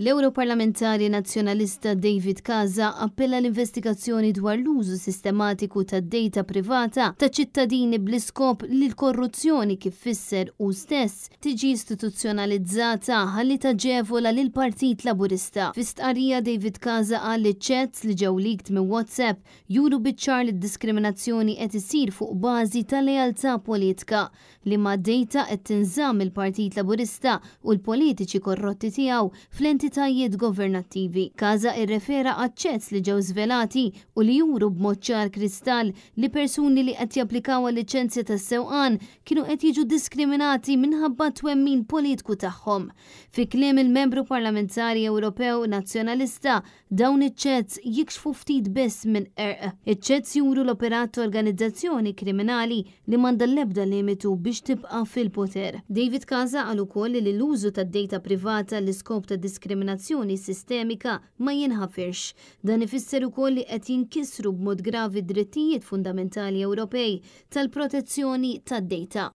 L-Ewroparlamentari Nazzjonalista David Casa appella l-investigazzjoni dwar l-użu sistematiku tad-dejta privata ta' ċittadini bl-iskop li l-korruzzjoni, kif fisser hu stess, tiġi istituzzjonalizzata ħalli taġevola lill-Partit Laburista. Fi stqarrija, David Casa qal li chats li ġew leaked minn WhatsApp juru biċ-ċar li d-diskriminazzjoni qed isir fuq bażi ta' lealtà politika, liema dejta qed tinżamm mill-Partit Laburista u l-politiċi korrotti tiegħu fl-entitajiet governattivi. Casa irrefera għaċ-chats li ġew żvelati u li juru b'mod ċar kristall li persuni li qed japplikaw għal-liċenzja tas-sewqan kienu qed jiġu diskriminati minħabba t-twemmin politiku tagħhom. Fi kliem il-Membru Parlamentari Ewropew Nazzjonalista, dawn iċ-chats jikxfu ftit biss minn qerq. Iċ-chats juru l-operat ta' organizzazzjoni kriminali li m'għandha l-ebda limitu biex tibqa' fil-poter. David Casa qal ukoll li l-użu tad-dejta privata għall-iskop ta' diskriminazzjoni sistemika ma jinħafirx. Dan ifisser ukoll li qed jinkisru b'mod gravi d-drittijiet fundamentali Ewropej tal-protezzjoni tad-dejta.